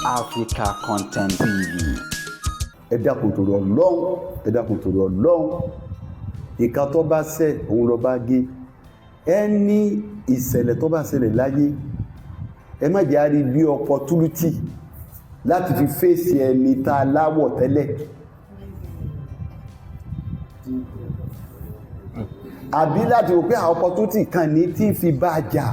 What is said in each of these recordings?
Africa Content TV. Ẹ dákun torí Ọlọ́run, ẹ dákun torí Ọlọ́run. Ìka tó bá ṣẹ̀, òun lọ bá gé. Ẹni ìṣẹ̀lẹ̀ tó bá ṣẹlẹ̀ láyé, ẹ má jẹ́ á rí bí opportunity láti fi fèsì ẹni tá a láwọ̀ tẹ́lẹ̀, àbí láti wò pé àwọn opportunity kan ní tí fi bá jà.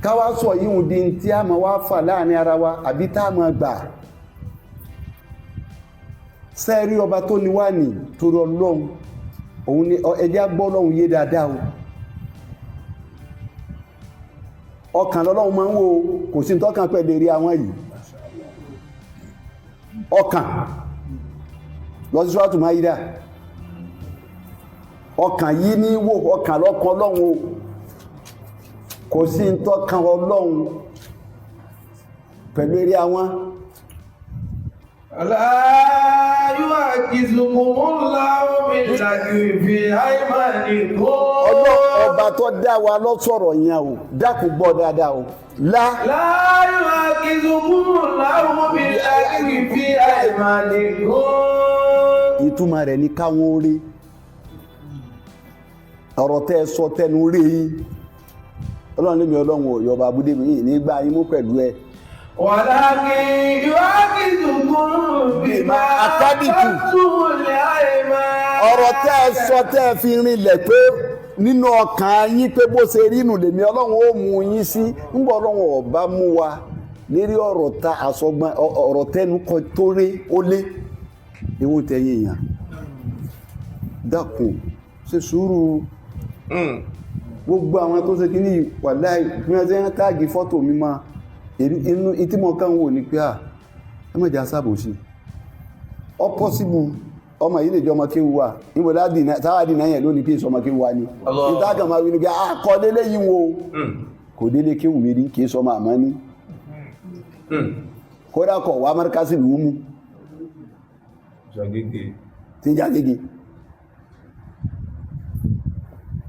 Káwá sọ yíhun di tí a máa wá fà láàrin ara wa, àbí tá a máa gbà sẹ́ẹ̀rí. Ọba tó ní wà ní torí Ọlọ́run, òun ni ẹjẹ́ gbọ́ Ọlọ́run yé dáadáa o. Ọkàn lọ́lọ́run máa ń wo, kò sí tọ́kàn pẹ̀lú eré àwọn yìí. Ọkàn lọ sí Suratul Maida, ọkàn yìí ní wò, ọkàn lọ́kàn Ọlọ́run o. Kò sí tọ́kàn Ọlọ́run pẹ̀lú eré àwọn. La yu'akhidhukumullahu bil-lagwi fi aymanikum. Ọlọ́run ọba tó dá wa lọ́sọ̀rọ̀ yẹn o, dákun gbọ́ dáadáa o. Lá La yu'akhidhukumullahu bil-lagwi fi aymanikum. Ìtumọ̀ rẹ̀ ní káwọn orí ọ̀rọ̀ tẹ́ ẹ sọ tẹnu rí yín. Ọlọ́run lémi, Ọlọ́run ò yọba abúdé mi yìí nígbà yín mú pẹ̀lú ẹ. Walakin yu'akhidhukum bima Akaditu. aqadtumul ayman. Ọ̀rọ̀ tẹ́ ẹ sọ, tẹ́ ẹ fi rinlẹ̀ pé nínú ọkàn yín pé bó ṣe rí nù lèmi Ọlọ́run ó mú yín sí. Ńgbọ́ Ọlọ́run ọba mú wa lérí ọ̀rọ̀ ta àsọgbọ́n, ọ̀rọ̀ tẹnu kọ tó rí ó lé ewu tẹ̀yìn èèyàn. Dákun, ṣe sùúrù. Gbogbo àwọn tó ṣe kíní, wàláhì, bí wọ́n ṣe ń tag fọ́tò mi máa inú ìtí mọ̀ kàn wò ní pé à ẹ má jà sábòsí. Ọ possible ọmọ yìí lè jọ ọmọ kéwu wa. Níbo táwà dì náà yẹn lónìí pé ìsọmọ kéwu wa ni. Allah. Ìtàkàn máa wí ni pé àkọ́ délé yìí wo kò délé kéwù mi rí, kì í sọmọ àmọ́ ní kódà kọ̀ wá márkásì lù ú mú tí ń já gègé.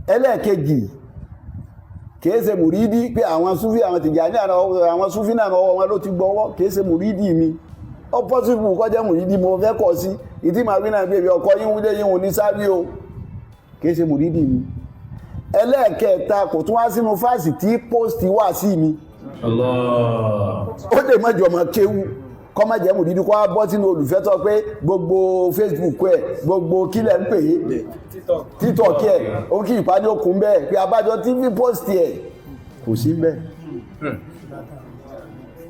Ẹlẹ́ẹ̀kejì, kìí ṣe mùrídí pé àwọn súfí, àwọn Tìjàní, àwọn súfí náà, ọwọ́ wọn ló ti gbọ́wọ́. Kìí ṣe mùrídí mi. Ó possible kó jẹ́ mùrídí mo fẹ́ kọ́ sí ìdí màá wí náà pé èmi ọkọ yín wúlé yín wò ní sáré o. Kìí ṣe mùrídí mi. Ẹlẹ́ẹ̀kẹta, kò tún wá sínú fásì tí post wà sí mi. Allah. Ó lè má jọ ọmọ kéwú, kọ́ má jẹ́ mùrídí, kó wá bọ́ sínú olùfẹ́ tó pé gbogbo Facebook ẹ̀, gbogbo kílẹ̀ ń pè é, TikTok ẹ̀, ó kí ìpàdé okùn bẹ́ẹ̀ pé abájọ TV post ẹ̀ kò sí bẹ́ẹ̀.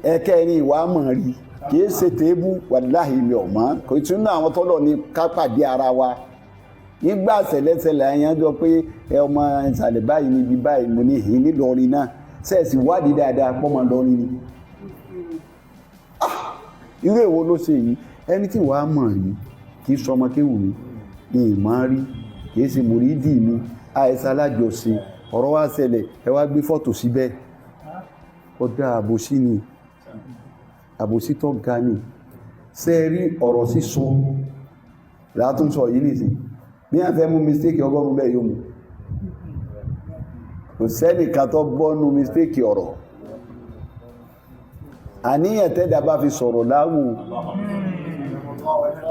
Ẹ̀kẹrin, ìwà mọ̀ rí kìí ṣe tèébù. Wàláhì mi ò mọ̀, kò tún náà àwọn tọ́lọ̀ ní ká pàdé ara wa nígbà ṣẹlẹ̀ṣẹlẹ̀ àyànjọ pé ẹ ọmọ ìsàlẹ̀ báyìí níbi báyìí. Mo ní ìhín nílọrin náà sẹ́ẹ̀sì wádìí dáadáa pọ́mọ lọrin ni. Irú èwo ló ṣe yìí? Ẹni tí wàá mọ̀ rí, kì í sọmọ kéwù mi ní ìmọ̀ rí, kì í ṣe mùrídì mi, àìsàn alájọṣe. Ọ̀rọ̀ wá ṣẹlẹ̀, ẹ wá gbé fọ́tò síbẹ̀. Ó dá àbòsí ni, àbòsí tó ga ni. Ṣe é rí ọ̀rọ̀ sísọ látún sọ yìí nìsín, bí wọ́n fẹ́ mú mistake 100 bẹ́ẹ̀ yóò mú. Kò sẹ́nìkan tó gbọ́nú mistake ọ̀rọ̀. Àníyàn tẹ́dà bá fi sọ̀rọ̀ láwù,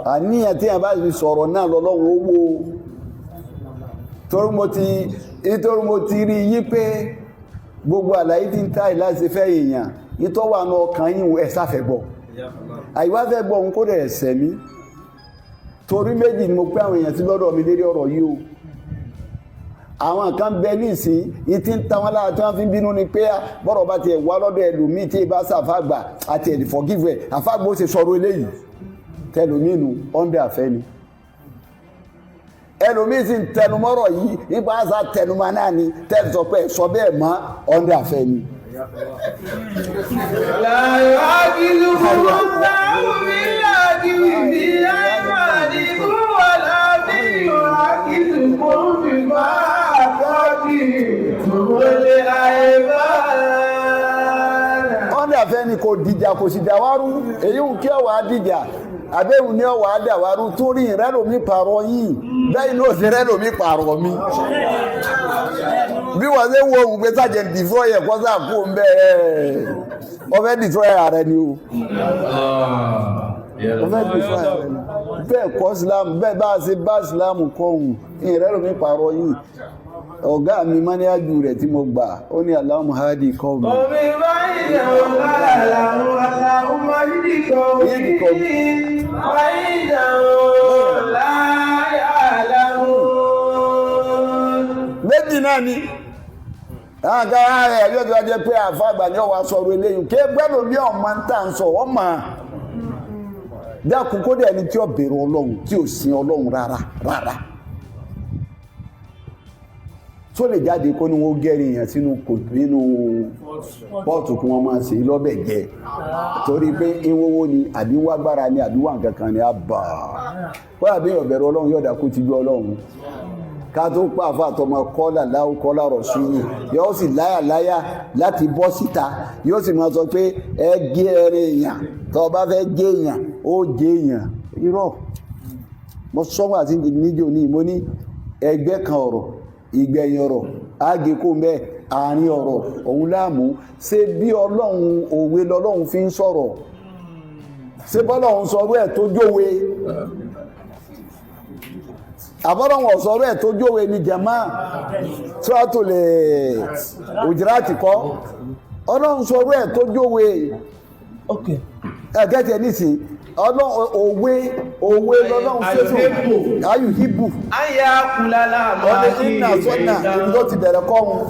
àníyàn tí a bá fi sọ̀rọ̀ náà lọ́lọ́run owó. Torí mo ti rí yí pé gbogbo àlàyé tí ń táì láti fẹ́ èèyàn yí tó wà náà ọkàn yín, ẹ̀ sáfẹ́ gbọ́, àìwá fẹ́ gbọ́ òun kó dẹ̀ ẹ̀sẹ̀ mi. Torí méjì ni mo pé àwọn èèyàn sí lọ́dọ̀ mi lérí ọ̀rọ̀ yìí o. Àwọn kan bẹ ní ìsìn yìí tí ń ta wọn lára, tí wọ́n fi ń bínú ni pé bọ́rọ̀ bá tiẹ̀ wá lọ́dọ̀ ẹlòmíì tí ì bá sàfàgbà àti ẹ̀dì forgive ẹ̀, àfàgbà ó ṣe sọ̀rọ̀ eléyìí tẹlòmíì ọ̀ndẹ̀ àfẹ́ ni. Ẹlòmíì sì ń tẹnumọ́rọ̀ yìí nípa àṣà tẹnumọ́ náà ni tẹ́lẹ̀ sọ pé sọ bẹ́ẹ̀ mọ́ ọ̀ndẹ̀ àfẹ́ ni. La yu'akhidhukumullahu bil-lagwi fi aymanikum walakin yu'akhidhukum bima aqadtumul ayman. Ọ̀ndẹ̀ àfẹ́ ni, kò dìjà, kò sì dàwárú. Èyí ń kí ọ̀wà dìjà, àbẹ́hùn ní ọ̀wà dàwárú torí ìrẹ́lòmí pààrọ̀ yìí bẹ́ẹ̀ ní òsì rẹ́lòmí pààrọ̀ mi. Bí wọ́n ṣe wo òun pé sàjẹ́ destroy ẹ̀ kọ́ sáà kú ń bẹ́ẹ̀, ọ fẹ́ destroy ara ni o, ọ fẹ́ destroy ara ni. Bẹ́ẹ̀ kọ́ Islam, bẹ́ẹ̀ bá a ṣe bá Islam kọ́ òun ìrẹ́rù mi pààrọ̀ yìí. Ọ̀gá mi mọ́níyájú rẹ̀ tí mo gbà ó ní Allahumma hadi qawmi. Omi báyìí náà Allahumma hdi qawmi báyìí náà la ya'lamun. Méjì náà ni àwọn kan á rẹ̀ yóò tó wá jẹ́ pé àfàgbà ni ọwọ́ sọ̀rọ̀ eléyìí ké gbẹ́dọ̀ bí ọ̀ma ń tà ń sọ wọ́n mà á dákun kó dẹ̀ ẹni tí ó bèrè Ọlọ́run, tí ò sin Ọlọ́run rárá rárá, tó lè jáde kó ní wọ́n gẹ́rin èèyàn sínú kòtò nínú pọ́ọ̀tù kí wọ́n máa ṣe lọ́bẹ̀ jẹ torí pé ìwọ́wọ́ ni àbí wágbára ni àbí wà nǹkan kan ni a bà á wọ́n àbí ọ̀bẹ̀rẹ̀ Ọlọ́run yọ̀dà kó ti gbé Ọlọ́run ká tó pa àfa àtọmọ kọ́là láwù kọ́là rọ̀ sùúrù, yóò sì láyà láyà láti bọ́ síta, yóò sì máa sọ pé ẹ gé ẹrẹ èèyàn, tó o bá fẹ́ gé èèyàn ó gé èèyàn. Irọ́ mo sọ́wọ́n àti níjó ní mo ní ẹgbẹ́ kan ọ̀rọ̀, ìgbẹ̀yìn ọ̀rọ̀ ágé kó mẹ́ àárín ọ̀rọ̀ òun láàmú. Ṣé bí Ọlọ́run òwe lọ́lọ́run fi ń sọ̀rọ̀? Ṣé bọ́lọ́run sọ̀rọ̀ ẹ̀ tó jówe? Àbọ́lọ́run ọ̀sọ̀rọ̀ ẹ̀ tó jówe ni jàmá tíwátò lè òjìrátì kọ́. Ọlọ́run sọ̀rọ̀ ẹ̀ tó jówe ẹ̀gẹ́tì ẹ̀ nísìn Ọlọ́run òwe òwe lọ́lọ́run fẹ́sùn ayù híbù. Aya kulala ọdẹ iná sọ́nà ibi tó ti bẹ̀rẹ̀ kọ́ wọn.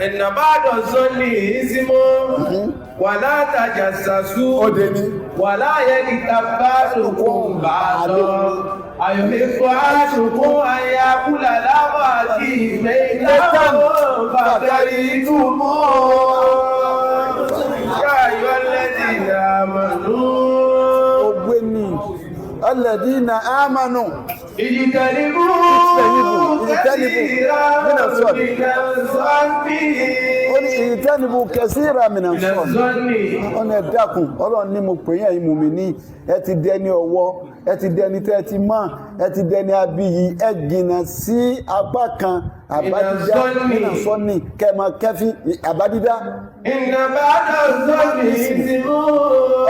Inna ba'da zanni ismun wala tajassasu. Ó dé ní. Wala yaghtab ba'dukum ba'dan. Ayuhibbu ahadukum an ya'kula lahma akhihi maytan fakarihtumuh. Ya ayyuhalladhina amanu. Ògbé ni alladhina amanu. Ijtanibu kathiran Mina zonni. mina zonni. Ó ní ijtanibu kathira mina Mina zonni. zonni. Ọ̀nà ẹ̀dákun Ọlọ́run ní mo pè yín, ẹ̀yin mùmínì, ẹ ti dẹni ọwọ́, ẹ ti dẹni tẹ́ ẹ ti mọ̀, ẹ ti dẹni abiyì, ẹ jìnnà sí apá kan àbádídá. Mina zonni. Mina zonni kẹmọ kẹfí àbádídá. Inna ba'da zonni ismun.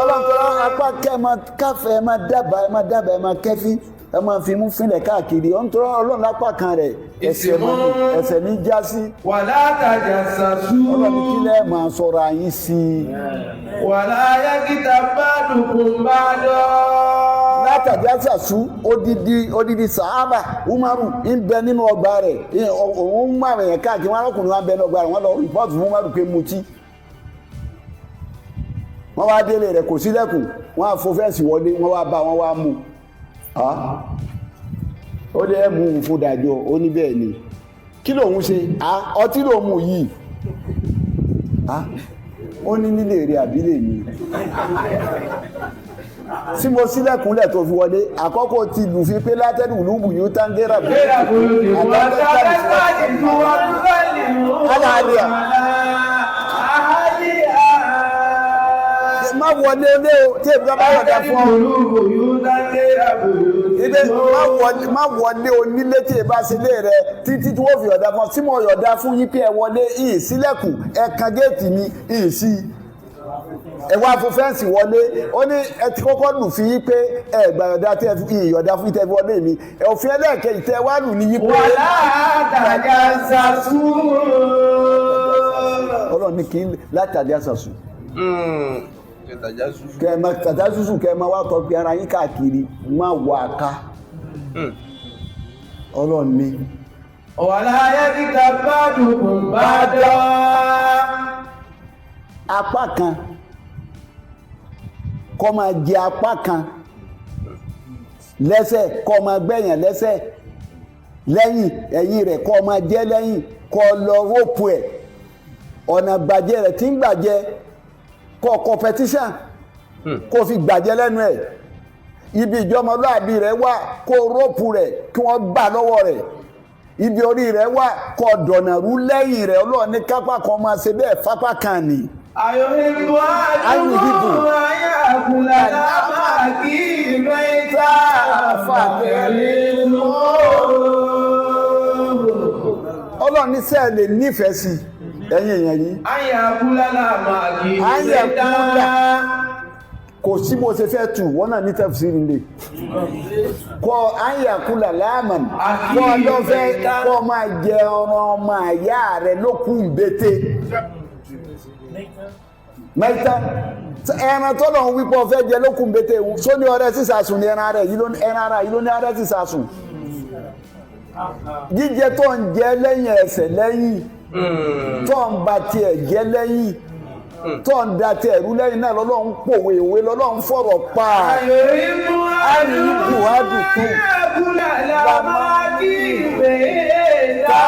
Ọlọ́run tó rán apá kẹmọ káfẹ́, ẹ máa dábàá, ẹ máa dábàá, ẹ máa kẹfí, ẹ máa fi mú fínlẹ̀ káàkiri. Ọ̀n tó rán Ọlọ́run lápá kan rẹ̀ ẹsẹ̀ mọ́ ni ẹsẹ̀ ní já sí. Wala tajassasu. Ọlọ́run kílẹ̀ máa sọ̀rọ̀ àyín sí i. Wala yaghtab ba'dukum ba'dan. Látàdí àṣàṣù odidi sàábà Umaru ń bẹ nínú ọgbà rẹ̀, òun ń mú àwọn èèyàn káàkiri, wọn arákùnrin wa ń bẹ nínú ọgbà rẹ̀, wọ́n lọ rìpọ́ọ̀tù fún Umaru pé mutí. Wọ́n wá délé rẹ̀, kò sílẹ̀kùn, wọ́n á fo fẹ́ǹsì wọlé, wọ́n wá bá wọ́n wá mú ó lé mú un fún dájọ́. Ó ní bẹ́ẹ̀ ni, kí lòun ṣe? Ọtí lòun mú yìí. Ó ní nílé rẹ̀ àbílẹ̀ mi tí mo sílẹ̀kùnlẹ̀ tó fi wọlé àkọ́kọ́ ti lù fi pé látẹ́lù lùbù yóò tángẹ́rà bí má wọlé lé o tí èmi bá yọ̀dá fún ọ ilé má wọlé onílé tí èmi bá ṣe lé rẹ títí tí wọ́n fi yọ̀dá fún ọ tí mo yọ̀dá fún yín pé ẹ wọlé ìyìn sílẹ̀kùn ẹ kan géètì mi ìyìn sí ẹ wá fún fẹ́ǹsì wọlé. Ó ní ẹ ti kọ́kọ́ lù fi yí pé ẹ gbà yọ̀dá tí ẹ fi ìyọ̀dá fún tẹ́ fi wọlé mi ẹ òfin ẹlẹ́ẹ̀kejì tẹ́ wá lù ní yí pé. Wàlá àtàjà sàṣù. Ọlọ́run ní kí n látàdí àṣàṣù kẹ ẹ máa tàdá ṣùṣù kẹ ẹ máa wá tọ́ pé ara yín káàkiri má wà ká. Ọlọ́run ní. Wàlá ayẹ́kíta bá dùnkùn bá dọ́. Apá kan kọ́ máa jẹ apá kan lẹ́sẹ̀, kọ́ máa gbẹ̀yàn lẹ́sẹ̀ lẹ́yìn ẹ̀yìn rẹ̀, kọ́ máa jẹ́ lẹ́yìn, kọ́ lọ róòpù ẹ̀ ọ̀nà gbàjẹ́ rẹ̀ tí ń gbàjẹ́, kọ́ competition kó fi gbàjẹ́ lẹ́nu ẹ̀, ibi ìjọmọlúàbí rẹ̀ wà kó róòpù rẹ̀ kí wọ́n gbà lọ́wọ́ rẹ̀, ibi orí rẹ̀ wà kó dọ̀nà rú lẹ́yìn rẹ̀. Ọlọ́run ní kápá kan máa ṣe bẹ́ẹ̀ fápá kan nì. Ayọ̀hìnbó Ayọ̀hìnbó. àdúgbò ayàkùlà lámàkì mẹ́ta fàtẹ́lẹ̀ mọ́. Ọlọ́run ní sẹ́ẹ̀ lè nífẹ̀ẹ́ sí ẹ̀yin èèyàn yìí. Ayakula lama kì í Ayakula. Kò sí bó ṣe fẹ́ tù wọ́n náà ní tẹ̀sí nílé kọ ayakula láàmàn kọ́ lọ́fẹ́ kọ́ máa jẹ ọ̀rọ̀ ọmọ àyá rẹ̀ lókùn bété mẹ́ta ẹran tọ́lọ̀ ń wípọ̀ fẹ́ jẹ lókùn bété só ní ọrẹ sísàsùn ní ẹran rẹ̀ ẹran ara yìí ló ní ọrẹ sísàsùn. Jíjẹ tó ń jẹ lẹ́yìn ẹsẹ̀ lẹ́yìn tó ń ba tiẹ̀ jẹ́ lẹ́yìn tó ń da tiẹ̀ rú lẹ́yìn náà lọ́lọ́run pòwe ìwé lọ́lọ́run fọ̀rọ̀ pa. Ayọ̀rìmú Àríkù àdùkù. Ayakula lama kì í mẹ́ta.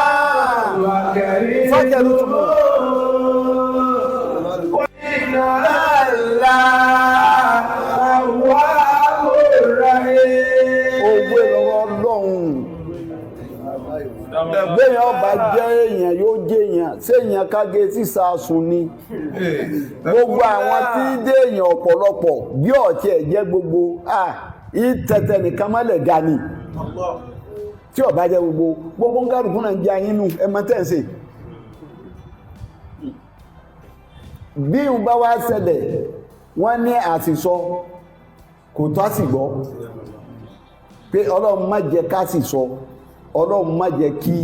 Wàkẹ́rì Fákẹ́rù tó mọ̀. Iná àlá àwa òràyè. Òwe lọ́rọ̀ Ọlọ́run. Bẹ́ẹ̀ ọba jẹ́ èèyàn yóò jẹ́ èèyàn, séèyàn kágé sísàsùn ni. Gbogbo àwọn tí ń dé èèyàn ọ̀pọ̀lọpọ̀ bí ọ̀tí ẹ̀ jẹ́ gbogbo ìtẹ̀tẹ̀ nìkan mọ́lẹ̀ ga ni. Tí ọba jẹ́ gbogbo, gbogbo ń kálukú náà ń jẹ ayín nù, ẹ mọ tẹ́ ń ṣe. Bí n bá wá ṣẹlẹ̀, wọ́n ní àsìsọ kò tó àsìgbọ́ pé Ọlọ́run má jẹ́ ká sì sọ, Ọlọ́run má jẹ́ kí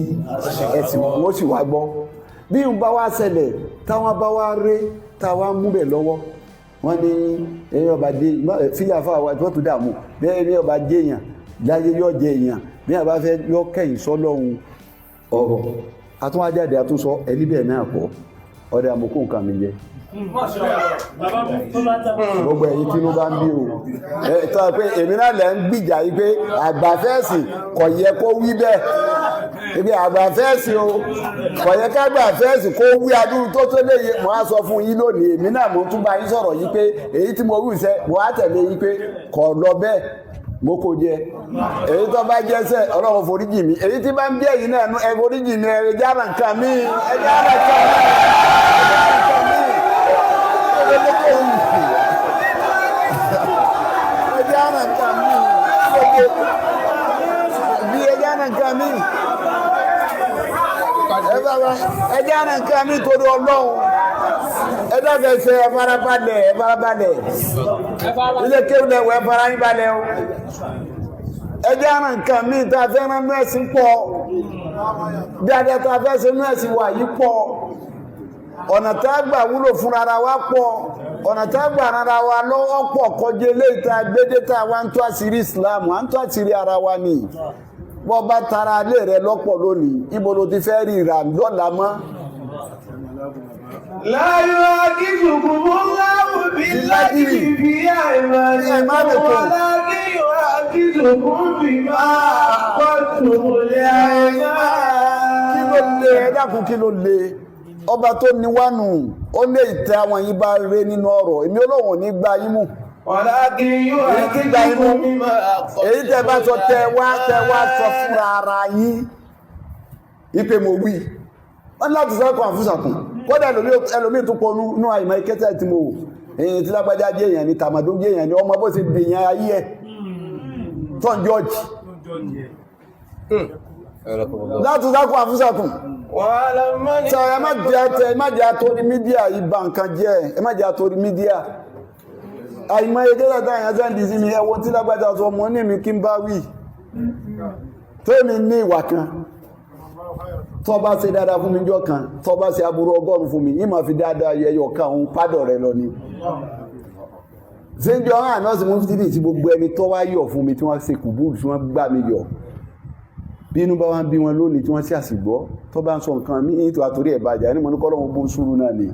ẹ̀sìn wọ́n sì wá gbọ́. Bí n bá wá ṣẹlẹ̀ táwọn bá wá ré táwọn mú bẹ̀ lọ́wọ́, wọ́n ní ẹ̀yìn ọba dé fílẹ̀ àfáà tí wọ́n tún dààmú bẹ́ẹ̀ ni ọba jẹ́ èèyàn láyé yóò jẹ èèyàn bí wọ́n bá fẹ́ yọ kẹ́yìn sọ́lọ́hun ọ̀rọ̀ àtúnwájáde àtúnsọ ẹni bẹ́ẹ̀ náà kọ́ ọ̀dẹ àmọ́kó nǹkan mi jẹ. Gbogbo ẹ̀yin tí inú bá ń bí o ẹ tọ́ pé èmi náà lẹ́ ń gbìjà yìí pé àgbàfẹ́sì kò yẹ kó wí bẹ́ẹ̀, ibi àgbàfẹ́sì o kò yẹ ká gbàfẹ́sì kó wí adúrú tó tó léye. Mo á sọ fún yín lónìí, èmi náà mo tún bá yín sọ̀rọ̀ yìí pé èyí tí mo wí sẹ́ mo á tẹ̀lé yín pé kò lọ bẹ́ẹ̀ mo kò jẹ èyí tó bá jẹ́sẹ̀ Ọlọ́run foríjì mi, èyí tí bá ń bí ẹ̀yin náà ẹ foríjì mi, ẹ jára nǹkan mi, ẹ jára nǹkan mi, ẹ jára nǹkan mi, bí ẹ jára nǹkan mi, ẹ jára nǹkan mi torí Ọlọ́run. Ẹ dákẹ́ ṣe ẹ farabalẹ̀, ẹ farabalẹ̀, ilé kéwù lẹ́wọ̀ ẹ fara yín balẹ̀ o. Ẹ jára nǹkan mi tá a fẹ́ rán nú ẹ̀sìn pọ̀, dáadáa tá a fẹ́ ṣe nú ẹ̀sìn wà yí pọ̀, ọ̀nà tá a gbà wúlò fúnra ara wa pọ̀, ọ̀nà tá a gbà rárá wa lọ́wọ́ pọ̀ kọjá eléyìí tá a gbédé tá a wá ń tó àṣírí Islam, à ń tó àṣírí ara wa ni. Bọ́ bá tara alé rẹ lọ́pọ̀ lónìí, ibo ló ti fẹ́ rí ìrà lọ́la mọ́? Láyọ̀ akíkùkù mú láwù bí láti fi àìmọ̀ lákìyọ̀ akíkùkù bí máa kọ́tù lé àìmọ̀. Kí ló lè ẹ dákun, kí ló lè? Ọba tó ní wánu ó lé ìtẹ́ àwọn yìí bá ré nínú ọ̀rọ̀ èmi Ọlọ́run ní gba yín mú. Èyí tí gba yín mú, èyí tẹ́ bá sọ tẹ́ wá sọ fúnra ara yín ipe mo wí wọ́n láti sọ́kọ̀ àfúsàkùn. Kódà ẹlòmíì tó pọnú nú àìmọ̀ ìkẹtẹ̀ tí mo wò èyí tí lágbájá jẹ́ èèyàn ní tàmàdó jẹ́ èèyàn ní ọmọ bó ṣe dèèyàn ayé ẹ̀ tọ́n jọ́ọ̀jì láti sọ́kọ̀ àfúsàkùn. Sọ ẹ má jẹ́ àtẹ, ẹ má jẹ́ àtòrí mídíà ìbá nǹkan jẹ́, ẹ má jẹ́ àtòrí mídíà. Àìmọ̀ ìkẹtẹ̀ táyà sẹ́ndì sí mi ẹwọ́n tí lágbájá sọ mọ́ ní mi kí n bá wí tó èmi ní ìwà kan. Tó bá ṣe dáadáa fún mi jọ́ kan, tó bá ṣe aburú 100 fún mi, yìí máa fi dáadáa ẹyọ kan òun pádọ̀ rẹ lọ ni. Ṣéjọ́ hàn náà sì mú títí tí gbogbo ẹni tó wá yọ̀ fún mi tí wọ́n ṣe kùbúrú tí wọ́n gbà mí yọ̀. Bí inú bá wá ń bí wọn lónìí tí wọ́n ṣe àṣìgbọ́, tó bá ń sọ nǹkan mí ní àtòrí ẹ̀ bàjẹ́ ní mo ní kọ́lọ́hún bó sùúrù náà ni.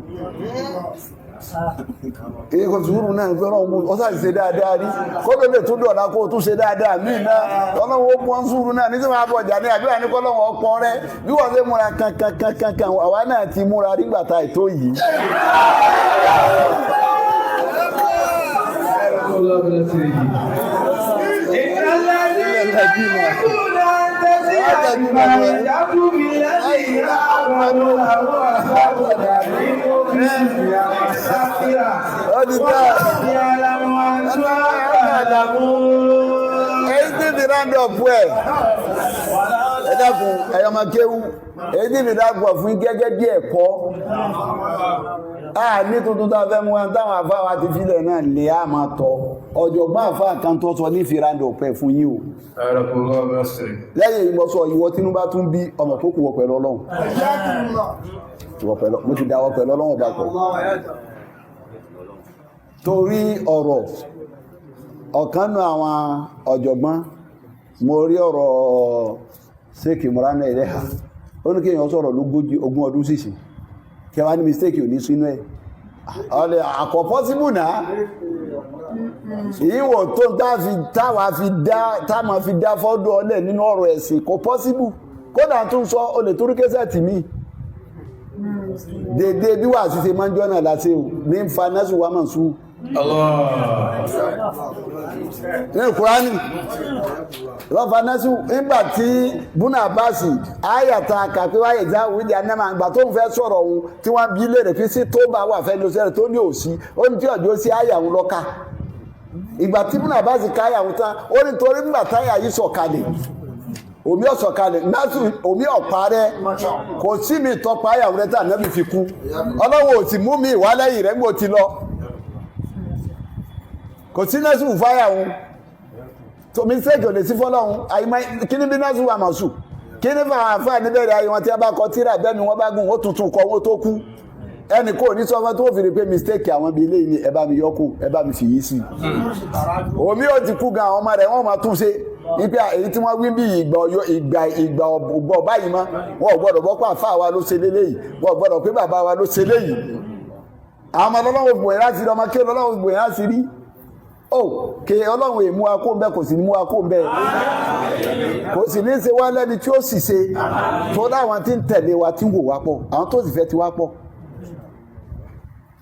Èyí kò sùúrù náà ní kọ́lọ́hún bó ọ̀sà ṣe dáadáa rí. Kọ́lọ́ lè tún dọ̀la kó o tún ṣe dáadáa míì náà. Ọlọ́run ó pọ́n sùúrù náà ní tí wọ́n á bọ̀ jà ní àdúrà ní kọ́lọ́hún ọpọ́n rẹ. Bí wọ́n ṣe múra kankankankan, àwa náà ti múra nígbà tá ètò yìí. Èyí tí ti round up well. Dákun, ẹ̀yọ́ máa kéwú, èyí tí mi dákun fún gẹ́gẹ́ bí ẹ̀kọ́. A ní tuntun tá a fẹ́ mú wa, táwọn àfáà wa ti filẹ̀ náà lè á máa tọ́. Ọ̀jọ̀gbọ́n àfáà kan tó sọ ní ìfirandọ̀ ọ̀pẹ fún yín o. Lẹ́yìn ìmọ̀sọ̀ ìwọ tínú bá tún bí ọmọ tó kù wọ pẹ̀lú Ọlọ́run. Ìwọ pẹ̀lú, mo ti dáwọ́ pẹ̀lú Ọlọ́run ọba pọ̀. Torí ọ̀rọ̀ ọ̀kan nù àwọn ọ̀jọ̀gbọ́n, mo rí ọ̀rọ̀ Sheikh Imran Eleha, ó ní kéèyàn sọ̀rọ̀ lógójì ogún ọdún sísìn kí wá ní mistake ò ní sínú ẹ̀. Ọ̀lẹ̀ àkọ́ possible náà, ìwò tó táwa fi dá táwa fi dá fọ́dọ̀ ọlẹ̀ nínú ọ̀rọ̀ ẹ̀sìn kò possible. Kódà tún sọ olè torí kẹsẹ̀tì mi dédé bí wà sí ṣe máa ń jọ́nà láti o ní ń fa nẹ́sù wà mọ̀ sùn ní Kùránì lọ́fà nẹ́sù nígbà tí búnà báàsì ayàtà kàpé wáyé ìjà òwúdí anẹ́mà ìgbà tó ń fẹ́ sọ̀rọ̀ òun tí wọ́n bí léèrè fi sí tó bá wà fẹ́ lọ sẹ́rẹ̀ tó ní òsì, ó ní tí ọjọ́ sí àyà òun lọ́ka. Ìgbà tí búnà báàsì káyà òun tán, ó ní torí nígbà táyà yìí sọ̀kalẹ̀, omi ọ̀sọ̀kalẹ̀ násù omi ọ̀parẹ́, kò sí mi tọpa àyà òun rẹ̀ tí ànábì fi kú. Ọlọ́run ò sì mú mi ìwá lẹ́yìn rẹ̀ ń ti lọ, kò sí násù fáyà òun tó mistake ò lè sí fọlọ́run. Àyìnbá kí ni bí násù wà màsù kí ni fún àwọn àfáà níbẹ̀rẹ̀ ayé wọn tí a bá kọ tíra bẹ́ẹ̀ ni wọ́n bá gùn ó tuntun kọ owó tó kú. Ẹnì kò ní sọ fún tó fi rí pé mistake àwọn bíi eléyìí ni, ẹ bá mi yọkù, ẹ bá mi fìyí sí i. Omi ò ti kú gan, àwọn ọmọ rẹ̀ wọ́n máa tún ṣe wípé èyí tí wọ́n wí bí ìgbà ọyọ ìgbà ìgbà ọgbọ báyìí mọ́, wọn ò gbọ́dọ̀ bọ́ pé àfáà wa ló ṣe léléyìí, wọn ò gbọ́dọ̀ pé bàbá wa ló ṣe léyìí. Àwọn ọmọ ọlọ́wọ́ gbòyìn láti rí, ọmọ kí ọlọ́wọ́ gbòyìn láti rí ó ke ọlọ́run èmú wa kó ń bẹ́, kò sì ní mú wa kó ń bẹ́, kò sì ní ṣe wá lẹ́ni tí ó sì ṣe tó láwọn tí ń tẹ̀lé wa tí ń wò wá pọ̀, àwọn tó sì fẹ́ ti wá pọ̀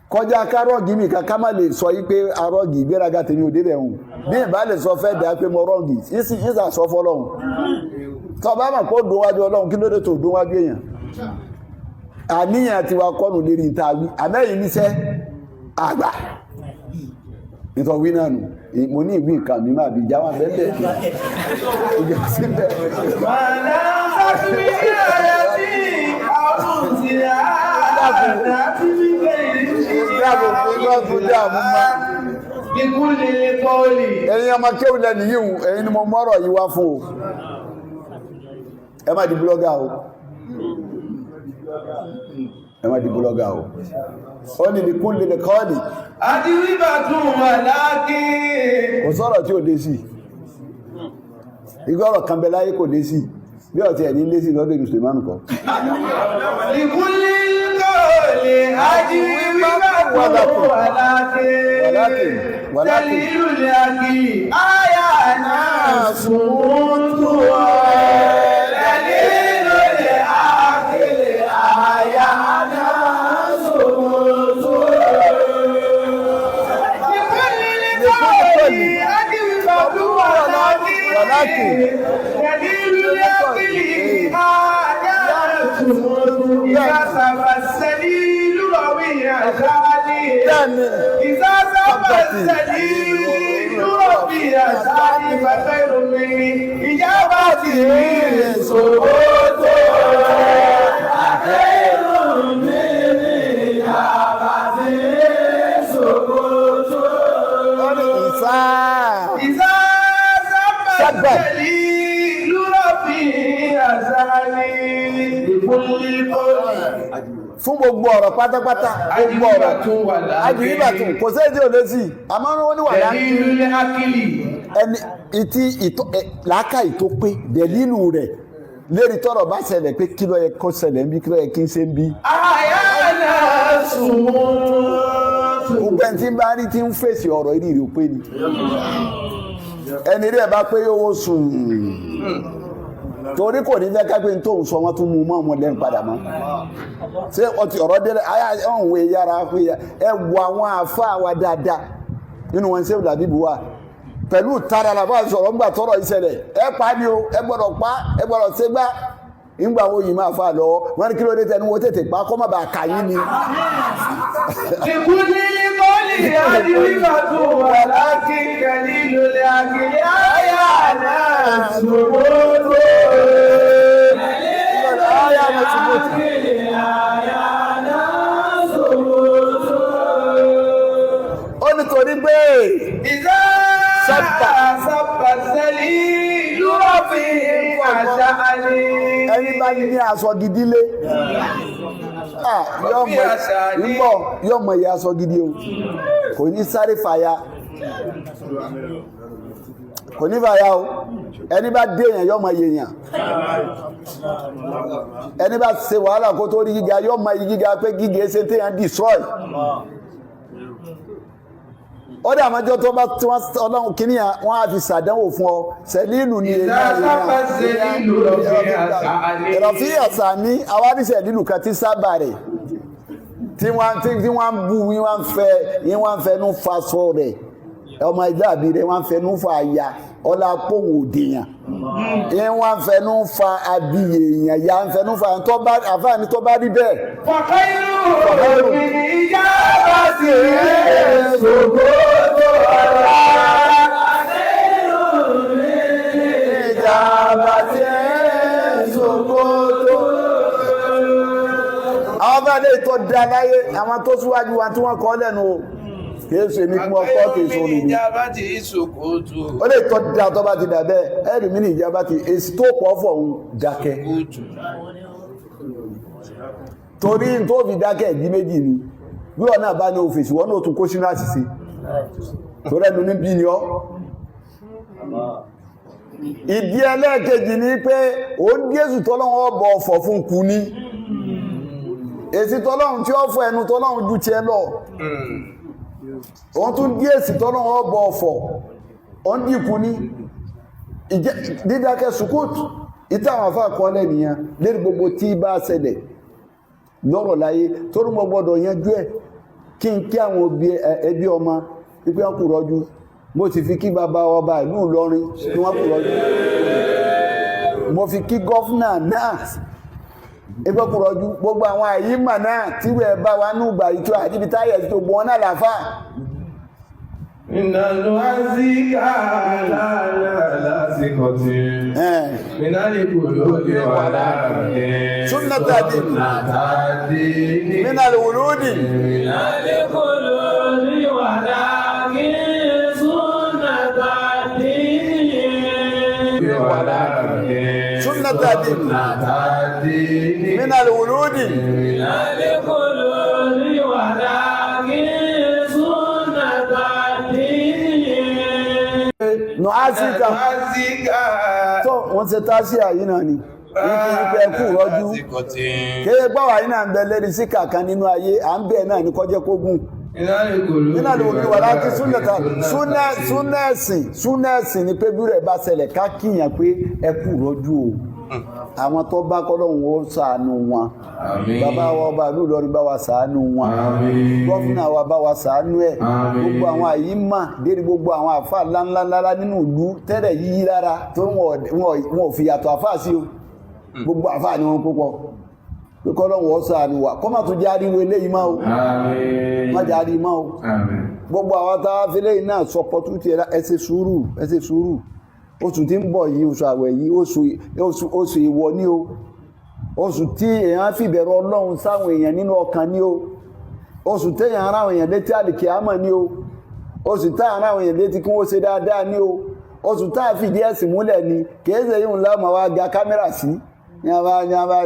kọjá kárọ́ọ̀gì mi kan ká má lè sọ yí pé arọ́ọ̀gì ìgbéraga tèmi ò débẹ̀ hùn. Bí ìbá lè sọ fẹ́ dà pé mo rọ́ọ̀gì ìsà sọ fọlọ́hun tó bá mọ̀ kó dùn wájú ọlọ́run, kí ló dé tó dùn wájú èèyàn? Àníyàn tiwa kọ́nù lérí ìta wí àmẹ́yìn níṣẹ́ àgbà nítorí wí náà nù. Mo ní ìwé nǹkan mi máa bí jáwá bẹ́ẹ̀ ìjọ síbẹ̀. Wàlá sáfì àyàtì àwọn tí a àti wípé Dáàbò fún lọ́dún dáàmú má. Bíkúlì kọ́ọ̀lì. Ẹ̀yin ọmọ kéwù lẹ́nu yìí hùn, ẹ̀yin ni mo mọ́rọ̀ yìí wá fún o. Ẹ má di búlọ́gà o. Ẹ má di búlọ́gà o. Ó ní bíkúlì kọ́ọ̀lì. Àti wíbà tún wà láàkí. Kò sọ̀rọ̀ tí ò dé sí. Igbó ọ̀rọ̀ kan bẹ láyé kò dé sí. Bí ọ̀tí ẹ̀ ní lé sí lọ́dọ̀ ìlú Sùlẹ̀mánù kọ́. Bíkúlì kọ́ọ̀lì. Àti wíbà tún wà láàkí. Wàlákì. Wàlákì. Tẹ̀lílù làkì. Àyà náà sùn tó wà. Tẹ̀lílù làkì. Àyà náà sùn tó wà. Bíkúlì kọ́ọ̀lì. Àti wíbà tún wà láàkí. Wàlákì. Tẹ̀lílù làkì. Àyà náà sùn tó wà. Ìyá sábà sẹ́lílù rọ̀wì àṣálí. Bẹ́ẹ̀ni. إذا سبت السليل ربي أسعد فخير من إجابته صوت خير من إجابته صوت. Ó ní ìsá. إذا سبت السليل ربي أسعد لكل قول. Fún gbogbo ọ̀rọ̀ pátápátá, gbogbo ọ̀rọ̀. Ajíbàtún wà láàkí. Ajíbàtún kò sí èdè òde sí. Àmọ́ ó ní wà láàkí. دليل العقل. Ẹni ìtí ìtọ́ làákàyè tó pé dẹ̀lílù rẹ̀ lérí tọ́rọ̀ bá ṣẹlẹ̀ pé kí ló yẹ kó ṣẹlẹ̀ ń bí, kí ló yẹ kí n ṣe ń bí. Àyànà sùnmùtù. Gbogbo ẹni tí ń bá rí tí ń fèsì ọ̀rọ̀ eré rẹ̀ ò pé ni. Ẹni rí ẹ̀ bá pé yóò sùn. Torí kò ní fẹ́ ká pé tó ń sọ wọ́n tún mú mọ́ ọmọ lẹ́nu padà mọ́. Ṣé ọtí ọ̀rọ̀ délẹ̀ ayá ọ̀hún wẹ̀ yára pé ẹ wo àwọn àáfàá wa dáadáa nínú wọn ṣé làbíbu wa pẹ̀lú tara la bá sọ̀rọ̀ ńgbà tọrọ ìṣẹ̀lẹ̀ ẹ pa ni o, ẹ gbọ́dọ̀ pa, ẹ gbọ́dọ̀ ṣe gbá ńgbà wo yìí máa fa lọ wọn ní kí ló dé tẹnu wo tètè pa kọ́ má bàa kà yín ni. Ìkúlí kọ́lì àdìríkàtù wà láti kẹ̀lí lólè àkìlẹ̀ àyànà sùnmùtù. Ó nítorí pé إذا Sábà. سب الذليل رفيع شأني. Ẹni bá ní aṣọ gidi lé, ah, yóò Bí mọ àṣà ní. ń bọ̀, yóò mọ iye aṣọ gidi o. Kò ní sáré fàya, kò ní fàya o. Ẹni bá dé èèyàn, yóò mọ iye èèyàn. Ẹni bá ṣe wàhálà kó tó rí gíga, yóò mọ iye gíga, pé gíga ṣe téèyàn destroy. Ó dà mọ́jọ́ tó bá tí wọ́n ọlọ́run kìíní yẹn, wọ́n á fi ṣàdánwò fún ọ. Sẹ́lílù ni إذا سب الذليل رفيع شأني. Ìrọ̀fí àṣà ní awáríṣẹ́ lílù kan tí sábà rẹ̀ tí wọ́n ń bú yín, wọ́n ń fẹ́ yín, wọ́n ń fẹnu faṣọ rẹ̀, ọmọ ẹgbẹ́ àbí rẹ̀, wọ́n ń fẹnu fa àyà ọlá pòwò òdìyàn yín, wọ́n ń fẹnu fa abiyè èèyàn ya ń fẹnu fa tó bá àfáàní tó bá rí bẹ́ẹ̀. فخير من إجابته سكوت الله. Ìjàmbá tí ń ṣòkòtò. Àwọn bá lè tọ́ da láyé àwọn tó síwájú wa tí wọ́n kọ́ lẹ́nu o, kìí ṣe ní kí wọ́n kọ́, kìí ṣe orin ni. إجابته سكوت. Ó lè tọ́ da tó bá ti dà bẹ́ẹ̀, ẹ̀rì mi ní ìjàmbá ti èsì tó pọ̀ fọ̀ ń dákẹ́. سكوت. Torí tó fi dákẹ́, ìdí méjì ni. Bí wọn náà bá ní òfèsì, wọn náà tún kó sínú àṣìṣe torí ẹnu níbí ni ọ́. Ìdí ẹlẹ́ẹ̀kejì ni pé ó ń Jésù tọ́lọ́run ọbọ̀ ọ̀fọ̀ fún kú ní èsì tọ́lọ́run tí ó fọ ẹnu tọ́lọ́run ju tiẹ̀ lọ. Òun tún dí èsì tọ́lọ́run ọbọ̀ ọ̀fọ̀, ó ń dìkú ní dídákẹ́, sukut. Ìtẹ́ àwọn afá kọ́lẹ̀ nìyẹn lérí gbogbo tí bá ṣẹlẹ̀ lọ́rọ̀ láyé, torí mo gbọ́dọ̀ yanjú ẹ̀ kí n kí àwọn òbí ẹbí ọmọ wípé wọ́n kù rọ́jú. Mo sì fi kí bàbá ọba ìlú Ìlọrin kí wọ́n kù rọ́jú. Mo fi kí governor náà ẹgbẹ́ kù rọ́jú. Gbogbo àwọn àyímà náà tí wẹ́ẹ̀ bá wa nù gbà ìtura àti ibi táyà tó gbọ́n náà làfà. إن نعزيك لا لا ثقة من القلوب ولكن سنة الدين. الدين. من الولود. من القلوب ولكن سنة الدين. ولكن سنة الدين. الدين. من الولود. من القلوب ولكن سنة الدين. Nùhásíkà. نعزيك Tó wọ́n ṣe táṣíà yìí náà ni wípé ẹkú rọ́jú kéye gbọ́wà yìí náà ń bẹ lérí síkà kan nínú ayé à ń bẹ̀ náà ní kọjẹ́ kógún. Nínú àlùwòlú wà láti súnẹ̀ta súnẹ̀sìn. Súnẹ̀sìn ni pé bírẹ̀ bá ṣẹlẹ̀, ká kíyàn pé ẹkú rọ́jú o. Àwọn tó bá kọ́lọ́hún ó ṣàánú wọn. Àmín. Bàbá wa ọba ìlú Ìlọrin, bá wa ṣàánú wọn. Àmín. Governor wa, bá wa ṣàánú ẹ̀. Àmín. Gbogbo àwọn àyímà dérí, gbogbo àwọn àfà ńláńláńlá nínú ìlú tẹ́lẹ̀ yíyí lára tó wọn ò fi yàtọ̀ àfà sí o. Gbogbo àfà ni wọn kó pọ̀ pé kọ́lọ́hún ó ṣàánú wa, kọ́ má tún jẹ́ ariwo eléyìí mọ́ o. Àmín. Má jẹ́ ariwo mọ́ o. Àmín. Gbogbo àwọn tá a fi lẹ́yìn náà sọ pọtútì, ẹ ṣe sùúrù, ẹ ṣe sùúrù. Oṣù tí ń bọ̀ yìí, oṣù àwẹ̀ yìí, oṣù ìwọ ní o, oṣù tí èèyàn fìbẹ̀rù Ọlọ́run sáwọn èèyàn nínú ọkàn ní o, oṣù téèyàn ara àwọn èèyàn létí àlìkè àmọ̀ ní o, oṣù tá ara àwọn èèyàn létí kí wọ́n ṣe dáadáa ní o, oṣù tá a fìdí ẹ̀sìn múlẹ̀ ni. Kìí ṣe yíò ńlá ọmọ wa ga kámẹ́rà sí ní a bá ní a bá.